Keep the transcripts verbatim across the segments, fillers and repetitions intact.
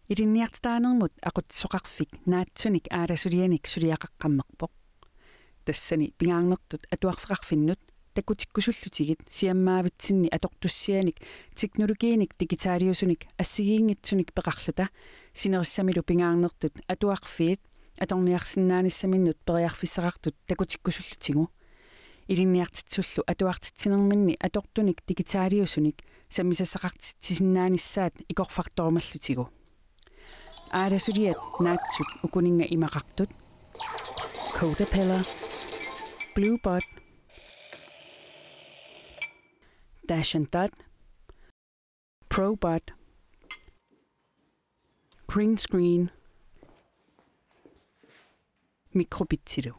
Ilinniartitaanermut aqutsisoqarfik naatsunik aalasulianik suliaqaqqammerpoq. Tassani pingaarnertut atuarfeqarfinnut takutikkusullutigit siammaavitsinni atortussianik teknologiinik digitaaliusunik assigiinngitsunik peqarluta sinerissamilu pingaarnertut atuarfiit atorniarsinnaanissaminnut periarfissaqartut takutikkusullutigu. Ilinniartitsullu atuartitsinerminni atortunik digitaaliusunik sammisassaqartitsisinnaanissaat ikorfartorumallutigu. Aalasuliat naatsut ukuninnga imaqartut: Codapella, Bluebot, Dashandot, Probot, Green Screen, Microbitsilu.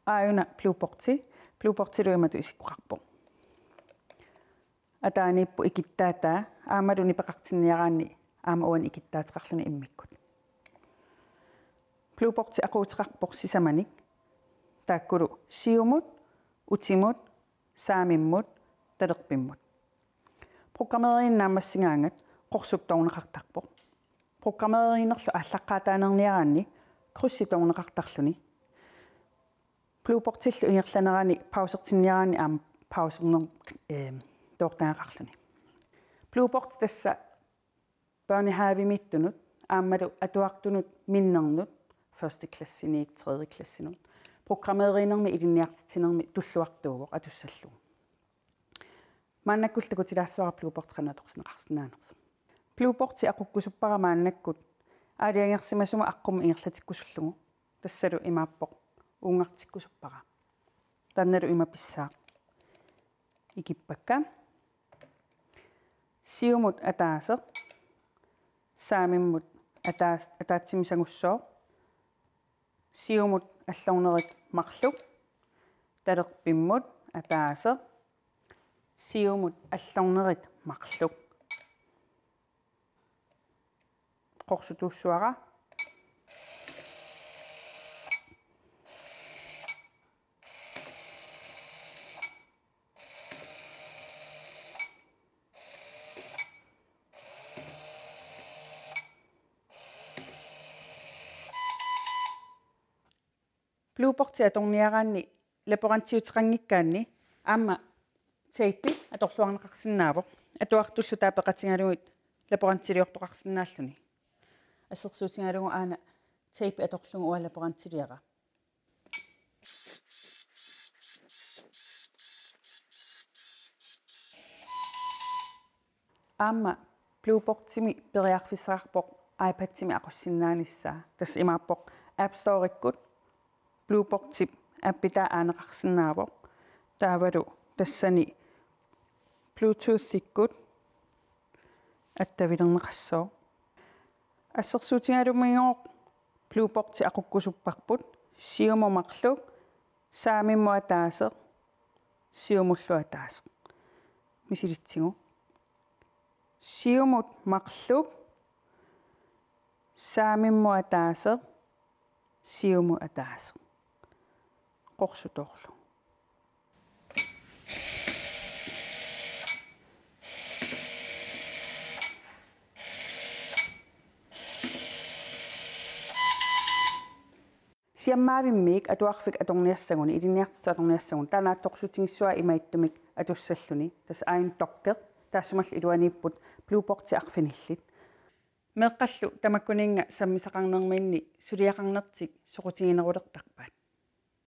Aajuna Bluebotti, Bluebotilu imatut isikkoqarpoq: Ataaniippoq ikittaataa, aammalu nipeqartinniaraanni aamma uani ikittaateqarluni immikkut. Bluebotti aquuteqarpoq sisamanik, taakkulu siumut, utimut, saamimmut, talerpimmut. Programmeeriinnaammassigaangat qorsup toorneqartarpoq. Programmeeriinerlu aallaqqaataanerniaraanni krydsi toorneqartarluni. Bluebottillu ingerlanerani pausertinniaraanni aamma pauserner-, eem, toortagaqarluni. Bluebot tassa børnehavemittunut aammalu atuartunut minnernut første klassiniit tredje klassinut programmeeriinermi ilinniartitsinermi tulluartuuvoq atussallugu. Maannakkullu takutilaassavara Bluebot qanoq atorneqarsinnaanersoq. Bluebotti aqukkusuppara maannakkut aalajangersimasumut aqqummut ingerlatikkusullugu. Tassalu imaappoq uungartikkusuppara. Taannalu ima pissaaq. Ikippakka: siumut ataaseq, saamimmut ataas-, ataatsimik sangussooq, siumut allornerit marluk, talerpimmut ataaseq, siumut allornerit marluk. Qorsutuussavara. Bluebotti atorniaraanni laborantiuteqanngikkaanni aamma tape atorluarneqarsinnaavoq. Atuartullu taava peqatigalugit laborantiliortoqarsinnaalluni. Assersuutigalugu aana tape atorlugu uanga laborantiliara. Aamma Bluebottimi periarfissaqarpoq iPadimi aqussinnaanissaa. Tassa imaappoq App Storekkut Bluebottip appitaa aaneqarsinnaavoq. Taavalu tassani Bluetoothikkut attavilerneqassooq. Assersuutigalugooq Bluebotti aqukkusupparput: siumut marluk, saamimmut ataaseq, siumullu ataaseq. Misilitsigu: siumut marluk, saamimmut ataaseq, siumut ataaseq. Qorsutoorlugu. Siammaavimmiit atuarfik atorniassaguni, ilinniartitsisut atorniassaguni, taava naatsorsuutigissuaa imaattumik atussalluni, tassa aajuna dokke, taassumalu iluaniipput Bluebotti arfinillit. Meeqqallu tamakkuninnga sammisaqarnerminni suliaqarnertik soqutiginerulertarpaat.